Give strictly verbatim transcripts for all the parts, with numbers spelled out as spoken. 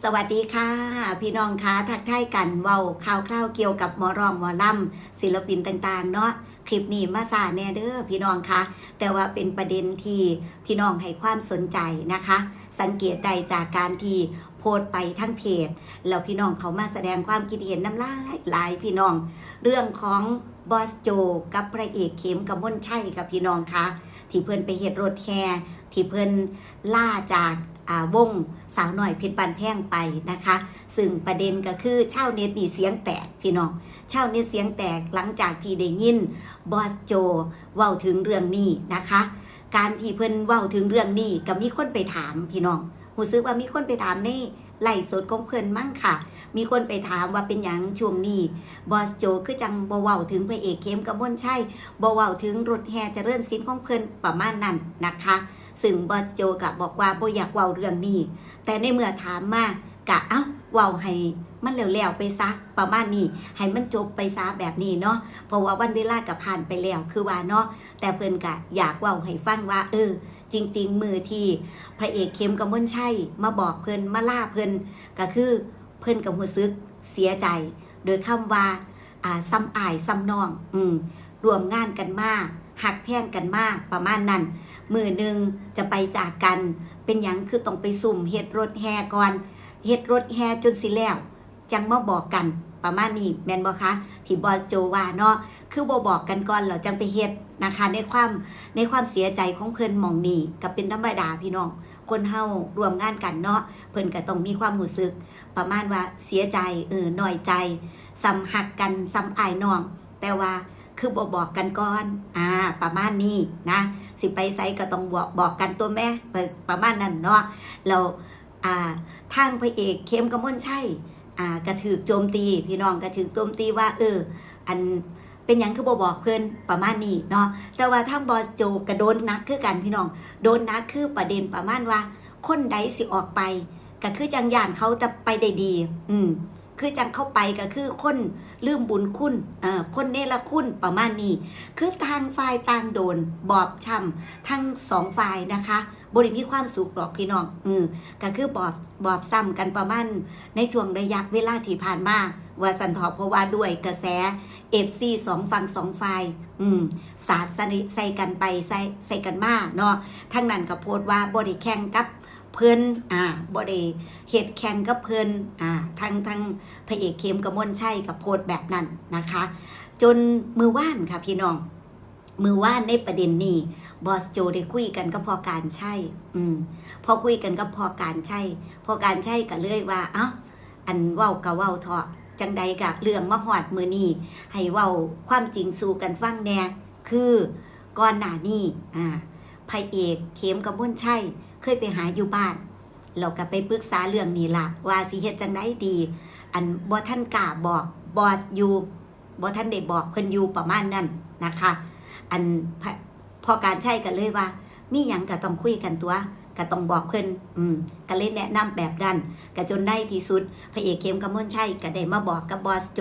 สวัสดีค่ะ พี่น้องคะ ทักทายกัน เว้าข่าวคราวเกี่ยวกับหมอร้องหมอลำ ศิลปินต่างๆ เนาะ คลิปนี้มาช้าแน่เด้อพี่น้องคะ แต่ว่าเป็นประเด็นที่พี่น้องให้ความสนใจนะคะ สังเกตได้จากการที่โพสต์ไปทั้งเพจ แล้วพี่น้องเขามาแสดงความคิดเห็นนำหลายหลายพี่น้อง เรื่องของบอสโจกับพระเอกเข็มกมลชัยค่ะพี่น้องคะ ที่เพิ่นไปเฮ็ดรถแห่ ที่เพิ่นลาจาก อ่า วงสาวน้อยเพชรบ้านแพงไปนะคะ ซึ่งประเด็นก็คือชาวเน็ตนี่เสียงแตกพี่น้อง ชาวเน็ตเสียงแตกหลังจากที่ได้ยินบอสโจเว้าถึงเรื่องนี้นะคะ การที่เพิ่นเว้าถึงเรื่องนี้ก็มีคนไปถามพี่น้อง รู้สึกว่ามีคนไปถามในไลฟ์สดของเพิ่นมั้งค่ะ มีคนไปถามว่าเป็นหยังช่วงนี้บอสโจคือจั่งบ่เว้าถึงพระเอกเข็มกมลชัย บ่เว้าถึงรถแห่เจริญศิลป์ของเพิ่น ประมาณนั้นนะคะ ซึ่งบอสโจก็บอกว่าบ่อยากเว้าเรื่องนี้ แต่ในเมื่อถามมา กะ เอ้า เว้าให้มันแล้วๆไปซะ ประมาณนี้ ให้มันจบไปซะแบบนี้เนาะ เพราะว่าวันเวลาก็ผ่านไปแล้ว คือว่าเนาะ แต่เพิ่นก็อยากเว้าให้ฟังว่า เออ จริงๆ มื้อที่พระเอกเข็มกมลชัยมาบอกเพิ่น มาลาเพิ่น ก็คือเพิ่นก็รู้สึกเสียใจ โดยคำว่า อ่า ส่ำอ้ายส่ำน้อง อืม ร่วมงานกันมา ฮักแพงกันมา ประมาณนั้น มื้อหนึ่งจะไปจากกัน เป็นหยังคือต้องไปซุ่มเฮ็ดรถแห่ก่อน เฮ็ดรถแห่จนสิแล้ว จั่งมาบอกกัน ประมาณนี้ แม่นบ่คะ ที่บอสโจว่าเนาะ คือบ่บอกกันก่อน แล้วจั่งไปเฮ็ดนะคะ ในความ ในความเสียใจของเพิ่นหม่องนี้ ก็เป็นธรรมดาพี่น้อง คนเฮาร่วมงานกันเนาะ เพิ่นก็ต้องมีความรู้สึก ประมาณว่าเสียใจ เออ น้อยใจ ส่ำฮักกัน ส่ำอ้ายน้อง แต่ว่าคือบ่บอกกันก่อน อ่า ประมาณนี้นะ สิไปไสก็ต้องบอก บอกกันตัวแม่ ประมาณนั้นเนาะ แล้ว อ่า ทางพระเอกเข็มกมลชัย อ่า ก็ถูกโจมตี พี่น้อง ก็ถูกโจมตีว่า เออ อัน เป็นหยังคือบ่บอกเพิ่น ประมาณนี้เนาะ แต่ว่าทางบอสโจก็โดนหนักคือกันพี่น้อง โดนหนักคือประเด็นประมาณว่า คนใดสิออกไป ก็คือจั่งย้านเขาแต่ไปได้ดี อืม คือจั่งเขาไปก็คือคนลืมบุญคุณ เอ่อ คนเนรคุณ ประมาณนี้ คือต่างฝ่ายต่างโดน บอบช้ำทั้งสองฝ่ายนะคะ บ่ได้มีความสุขดอกพี่น้อง อืม ก็คือบอบ บอบช้ำกันประมาณในช่วงระยะเวลาที่ผ่านมา ว่าซั้นเถาะ เพราะว่าด้วยกระแส เอฟซี สองฝั่งสองฝ่าย อืม สาดใส่ ใส่กันไป ใส่ ใส่กันมาเนาะ ทางนั้นก็โพสต์ว่าบ่ได้แข่งกับเพิ่น อ่า บ่ได้เฮ็ดแข่งกับเพิ่น อ่า ทาง ทางพระเอกเข็มกมลชัยก็โพสต์แบบนั้นนะคะ จนมื้อวานค่ะพี่น้อง มื้อวานในประเด็นนี้ บอสโจได้คุยกันกับพ่อการชัย อืม พอคุยกันกับพ่อการชัย พ่อการชัยก็เลยว่า เอ้า อันเว้าก็เว้าเถาะ จั่งใดก็เรื่องมาฮอดมื้อนี้ ให้เว้าความจริงสู่กันฟังแหน่ คือก่อนหน้านี้ อ่า พระเอกเข็มกมลชัยเคยไปหาอยู่บ้าน แล้วก็ไปปรึกษาเรื่องนี้ล่ะ ว่าสิเฮ็ดจั่งใดดี อันบ่ทันกล้าบอกบอสอยู่ บ่ทันได้บอกเพิ่นอยู่ ประมาณนั้นนะคะ อัน พ- พ่อการชัยก็เลยว่า มีหยังก็ต้องคุยกันตั่ว ก็ต้องบอกเพิ่น อืม ก็เลยแนะนำแบบนั้น ก็จนในที่สุด พระเอกเข็มกมลชัยก็ได้มาบอกกับบอสโจ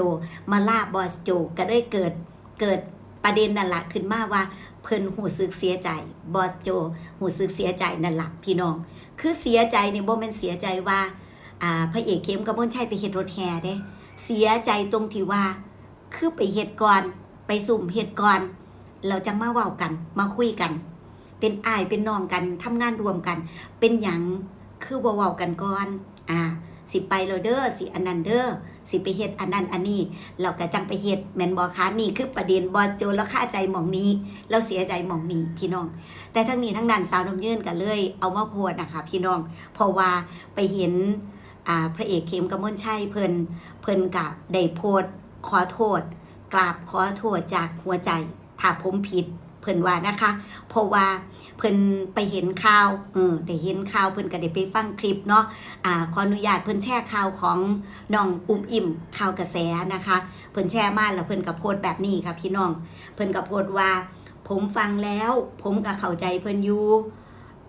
มาลาบอสโจ ก็เลยเกิด เกิดประเด็นนั่นล่ะขึ้นมาว่า เพิ่นรู้สึกเสียใจ บอสโจรู้สึกเสียใจนั่นล่ะพี่น้อง คือเสียใจนี่บ่แม่นเสียใจว่า อ่า พระเอกเข็มกมลชัยไปเฮ็ดรถแห่เด้ เสียใจตรงที่ว่า คือไปเฮ็ดก่อน ไปซุ่มเฮ็ดก่อน แล้วจั่งมาเว้ากัน มาคุยกัน เป็นอ้ายเป็นน้องกัน ทำงานร่วมกัน เป็นหยังคือบ่เว้ากันก่อน อ่า สิไปแล้วเด้อ สิอันนั้นเด้อ สิไปเฮ็ดอันนั้นอันนี้ แล้วก็จั่งไปเฮ็ด แม่นบ่คะ นี่คือประเด็น บอสโจลาวคาใจหม่องนี้ ลาวเสียใจหม่องนี้พี่น้อง แต่ทั้งนี้ทั้งนั้นสาวน้ำยืนก็เลยเอามาโพสต์นะคะพี่น้อง เพราะว่าไปเห็น อ่า พระเอกเข็มกมลชัยเพิ่น เพิ่นก็ได้โพสต์ขอโทษ กราบขอโทษจากหัวใจ ถ้าผมผิด เพิ่นว่านะคะ เพราะว่าเพิ่นไปเห็นข่าว เออ ได้เห็นข่าว เพิ่นก็ได้ไปฟังคลิปเนาะ อ่า ขออนุญาตเพิ่นแชร์ข่าวของน้องอุ๋มอิ่ม ข่าวกระแสนะคะ เพิ่นแชร์มาแล้วเพิ่นก็โพสต์แบบนี้ค่ะพี่น้อง เพิ่นก็โพสต์ว่า ผมฟังแล้ว ผมก็เข้าใจเพิ่นอยู่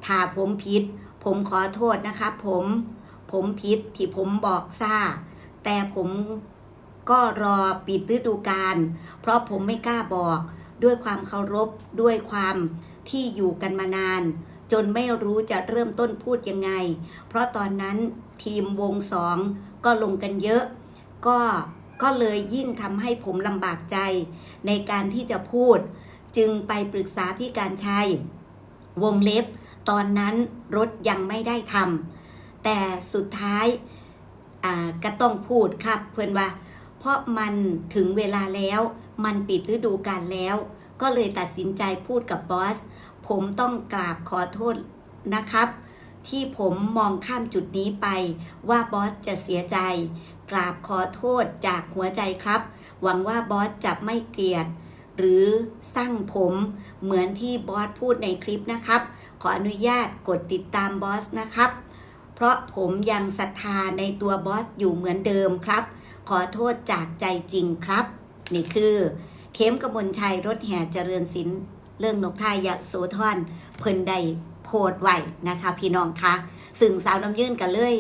ถ้าผมผิด ผมขอโทษนะคะ ผม ผมผิดที่ผมบอกช้า แต่ผมก็รอปิดฤดูกาล เพราะผมไม่กล้าบอก ด้วยความเคารพ ด้วยความที่อยู่กันมานาน จนไม่รู้จะเริ่มต้นพูดยังไง เพราะตอนนั้นทีมวงสองก็ลงกันเยอะ ก็ก็เลยยิ่งทำให้ผมลำบากใจ ในการที่จะพูด จึงไปปรึกษาพี่การชัย วงเล็บ ตอนนั้นรถยังไม่ได้ทำ แต่สุดท้ายอ่าก็ต้องพูดครับ เพิ่นว่า เพราะมันถึงเวลาแล้ว มันปิดฤดูกาลแล้ว ก็เลยตัดสินใจพูดกับบอส ผมต้องกราบขอโทษนะครับ ที่ผมมองข้ามจุดนี้ไป ว่าบอสจะเสียใจ กราบขอโทษจากหัวใจครับ หวังว่าบอสจะไม่เกลียด หรือสั่งผมเหมือนที่บอสพูดในคลิปนะครับ ขออนุญาตกดติดตามบอสนะครับ เพราะผมยังศรัทธาในตัวบอสอยู่เหมือนเดิมครับ ขอโทษจากใจจริงครับ นี่คือ เข้มกมลชัย รถแห่เจริญศิลป์ เรื่องนกท่ายโสธร เพิ่นได้โพสต์ไว้นะคะพี่น้องคะ ซึ่งสาวน้ำยืนก็เลย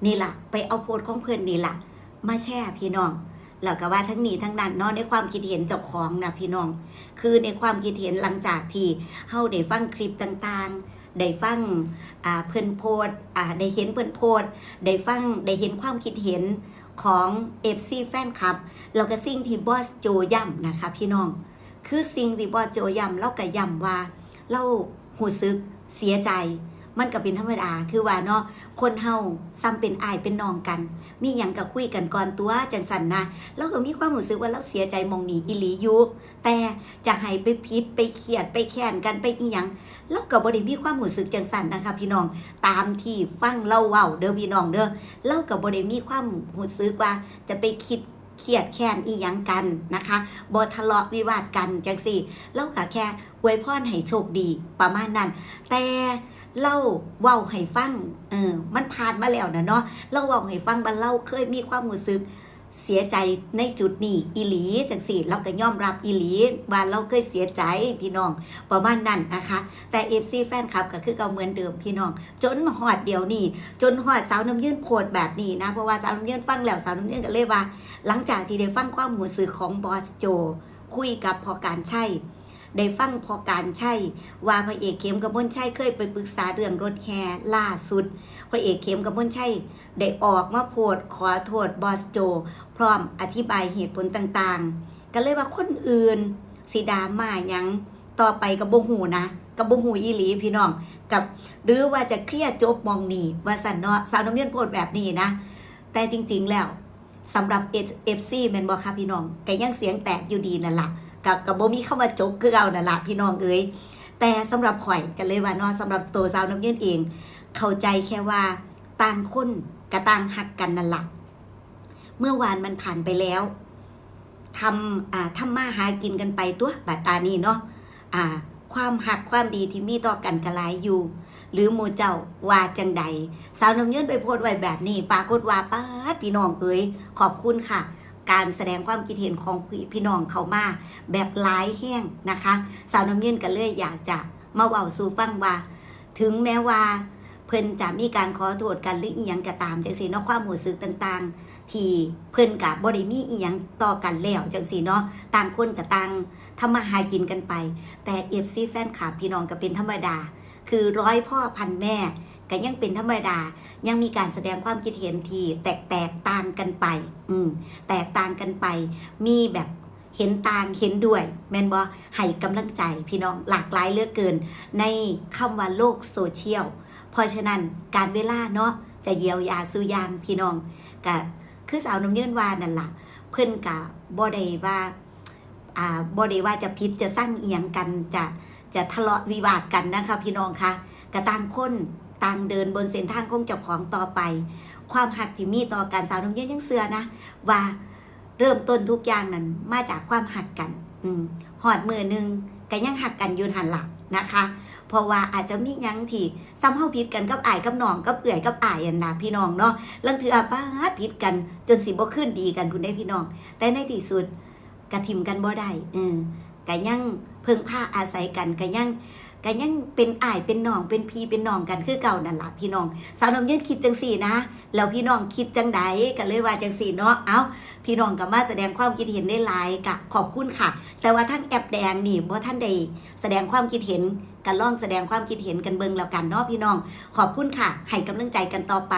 นี่ล่ะ ไปเอาโพสต์ของเพิ่นนี่ล่ะ มาแชร์พี่น้อง แล้วก็ว่าทั้งนี้ทั้งนั้นเนาะ ในความคิดเห็นเจ้าของนะพี่น้อง คือในความคิดเห็นหลังจากที่เฮาได้ฟังคลิปต่างๆ ได้ฟังอ่าเพิ่นโพสต์อ่าได้เห็นเพิ่นโพสต์ ได้ฟังได้เห็นความคิดเห็นของ เอฟซี แฟนคลับ แล้วก็สิ่งที่บอสโจย้ำนะคะพี่น้อง คือสิ่งที่บอสโจย้ำ ลาวก็ย้ำว่าลาวรู้สึกเสียใจ มันก็เป็นธรรมดา คือว่าเนาะ คนเฮาส่ำเป็นอ้ายเป็นน้องกัน มีหยังก็คุยกันก่อนตั๊ว จั่งซั้นนะ ลาวก็มีความรู้สึกว่าลาวเสียใจหม่องนี้อีหลีอยู่ แต่จะให้ไปผิด ไปเครียด ไปแค้นกัน ไปอิหยัง ลาวก็บ่ได้มีความรู้สึกจั่งซั้นนะคะพี่น้อง ตามที่ฟังลาวเว้าเด้อพี่น้องเด้อ ลาวก็บ่ได้มีความรู้สึกว่าจะไปคิดเครียดแค้นอิหยังกันนะคะ บ่ทะเลาะวิวาทกันจั่งซี้ ลาวก็แค่อวยพรให้โชคดีประมาณนั้น แต่ลาวเว้าให้ฟัง เออ มันผ่านมาแล้วนะเนาะ ลาวเว้าให้ฟังว่าลาวเคยมีความรู้สึกเสียใจในจุดนี้อีหลีจั่งซี้ ลาวก็ยอมรับอีหลีว่าลาวเคยเสียใจพี่น้อง ประมาณนั้นนะคะ แต่ เอฟซี แฟนคลับก็คือเก่าเหมือนเดิมพี่น้อง จนฮอดเดี๋ยวนี้ จนฮอดสาวน้ำยืนโพสต์แบบนี้นะ เพราะว่าสาวน้ำยืนฟังแล้ว สาวน้ำยืนก็เลยว่า หลังจากที่ได้ฟังความรู้สึกของบอสโจ คุยกับพ่อการชัย ได้ฟังพ่อการชัยว่าพระเอกเข้มกมลชัยเคยไปปรึกษาเรื่องรถแห่ ล่าสุด พระเอกเข้มกมลชัยได้ออกมาโพสต์ขอโทษบอสโจ พร้อมอธิบายเหตุผลต่างๆ ก็เลยว่าคนอื่นสิดราม่าหยังต่อไปก็บ่ฮู้นะ ก็บ่ฮู้อีหลีพี่น้อง กับ หรือว่าจะเคลียร์จบหม่องนี้ ว่าซั่นเนาะ สาวน้ำยืนโพสต์แบบนี้นะ แต่จริงๆแล้ว สำหรับ เอฟซี แม่นบ่คะพี่น้อง ก็ยังเสียงแตกอยู่ดีนั่นล่ะ ก็ ก็บ่มีคำว่าจบคือเก่านั่นล่ะพี่น้องเอ๋ย แต่สำหรับข้อยก็เลยว่าเนาะ สำหรับตัวสาวน้ำยืนเอง เข้าใจแค่ว่าต่างคนก็ต่างฮักกันนั่นล่ะ เมื่อวานมันผ่านไปแล้ว ทำ อ่า ทำมาหากินกันไปตั๊ว บัดตานี้เนาะ อ่า ความฮักความดีที่มีต่อกันก็หลายอยู่ หรือหมู่เจ้าว่าจั่งใด สาวน้ำยืนไปโพสต์ไว้แบบนี้ ปรากฏว่า ป๊าด พี่น้องเอ๋ย ขอบคุณค่ะ การแสดงความคิดเห็นของพี่ พี่น้องเข้ามาแบบหลายแฮงนะคะ สาวน้ำยืนก็เลยอยากจะมาเว้าสู่ฟังว่า ถึงแม้ว่าเพิ่นจะมีการขอโทษกันหรืออิหยังก็ตามจั่งซี้เนาะ ความรู้สึกต่างๆ ที่เพิ่นก็บ่ได้มีอิหยังต่อกันแล้วจั่งซี้เนาะ ต่างคนก็ต่างทำมาหากินกันไป แต่ เอฟซี แฟนคลับพี่น้องก็เป็นธรรมดา คือร้อยพ่อพันแม่ก็ยังเป็นธรรมดา ยังมีการแสดงความคิดเห็นที่แตกต่างกันไป อืม แตกต่างกันไป มีแบบเห็นต่างเห็นด้วย แม่นบ่ ให้กำลังใจพี่น้องหลากหลายเหลือเกิน ในคำว่าโลกโซเชียล เพราะฉะนั้นการเวลาเนาะ จะเยียวยาสู่อย่างพี่น้อง ก็คือสาวน้ำยืนว่านั่นล่ะ เพิ่นก็บ่ได้ว่า อ่า บ่ได้ว่าจะผิดจะซังอิหยังกัน จะ จะทะเลาะวิวาทกันนะคะพี่น้องคะ ก็ต่างคนต่างเดินบนเส้นทางของเจ้าของต่อไป ความฮักที่มีต่อกัน สาวน้ำยืนยังเชื่อนะ ว่าเริ่มต้นทุกอย่างนั้นมาจากความฮักกัน อืม ฮอดมื้อหนึ่งก็ยังฮักกันอยู่หั่นล่ะนะคะ เพราะว่าอาจจะมีหยังที่ส่ำเฮาผิดกันกับอ้ายกับน้อง กับเอื้อยกับอ้ายหั่นล่ะพี่น้องเนาะ ลางเทื่อป๊าดผิดกันจนสิบ่คืนดีกันพู้นเด้พี่น้อง แต่ในที่สุดก็ถิ่มกันบ่ได้ เออ ก็ยังพึ่งพาอาศัยกัน ก็ยัง ก็ยังเป็นอ้ายเป็นน้อง เป็นพี่เป็นน้องกันคือเก่านั่นล่ะพี่น้อง สาวน้ำยืนคิดจั่งซี้นะ แล้วพี่น้องคิดจั่งใด ก็เลยว่าจั่งซี้เนาะ เอ้า พี่น้องก็มาแสดงความคิดเห็นได้หลาย ก็ขอบคุณค่ะ แต่ว่าทางแอปแดงนี่บ่ทันได้แสดงความคิดเห็น ก็ลองแสดงความคิดเห็นกันเบิ่งแล้วกันเนาะพี่น้อง ขอบคุณค่ะ ให้กำลังใจกันต่อไป